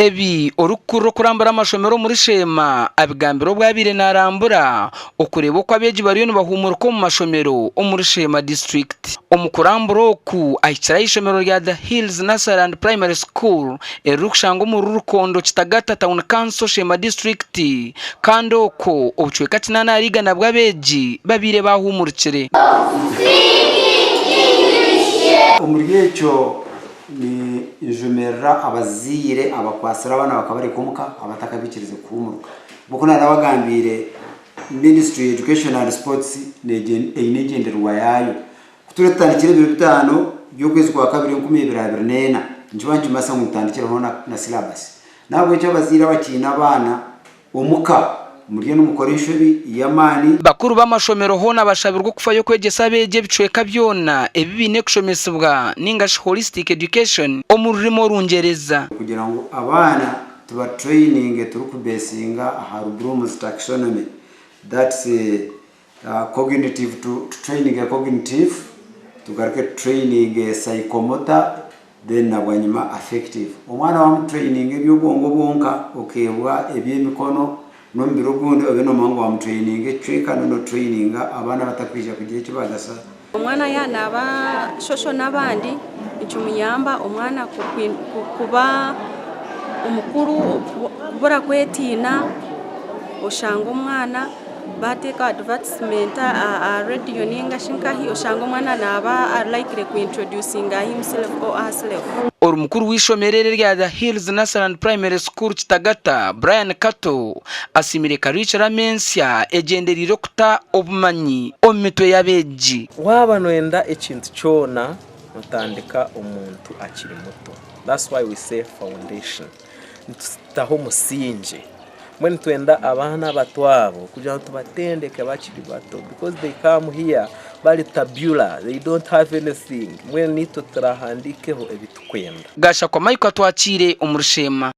Ebi orikukurira okurambura amashomero omuri Sheema abigambire obu abaire narambura okureeba oku abeegi bariyo nibahumurika omu mashomero omuri Sheema disiturikiti. Omu kurambura oku ahikire aha ishomero rya The Hills Nursery and Primary School eririkushangwa omuri Rukondo Kitagata Town Council Sheema disiturikiti kandi okwo obucweka kinaana ahari igana bw'abeegi babaire bahumurikire. Omuri ekyo Ninjumirira abazaire abakwatsire abaana bakabareka omuka abatakabaikirize kuhuumuruka. Nk'oku naanabagambiire, Ministry ya Education and Sports eine engyendererwa yaayo. Ku turiba tutandikire ebiro bitaano by'okwezi kwa kabiri 2024, nikiba nikimanyisa ngu nitutandikireho na syllabus. N'ahabw'ekyo abazaire abakiine abaana Omuka, muriyo nimukora enshobi y'amaani. Bakuru b'amashomero hoona bashabirwe okufayo kwegyesa abeegi ebicweka byona ebi baine kushomesibwa ninga shi holistic education omu rurimi Orungyereza. Kugira ngu abaana tuba traininge turikubesinga ahari Bloom's taxonomy that's cognitive tu traininge cognitive tugaruke tu traininge psychomotor then na bwanyima affective. Omwana wamu traininga eby'obwongo bwonka okeebwa eby'emikono n'omubiri ogundi obe noomanya ngu wamu traininga ekicweka n'ono traininga abaana abatakwija kugira eki bagasa. Omwana yaanaaba shosho n'abandi nikimuyamba omwana kuba omukuru kubura kwetiina oshanga omwana Baateeka advertisement aha rediyo ninga shi nkahi oshanga omwana naaba ari likely ku introducinga himself or herself. Ori mukuru w'eishomero eri erya The Hills Nursery and Primary School Kitagata, Brian Kato asiimire karikiramu ensya egyendereire okuta obumanyi omu mitwe y'abeegi. Waaba noyenda ekintu kyona notandika omuntu akiri muto that's why we say foundation nitutaho omusingi. Mbwenu nitwenda abaana abato abo kugira ngu tubatendeke bakiri bato because they come here bari tabula they don't have anything mbwenu naitwe turahandiikeho ebi turikwenda. Gashakwa Michael Atwakiire omuri Sheema.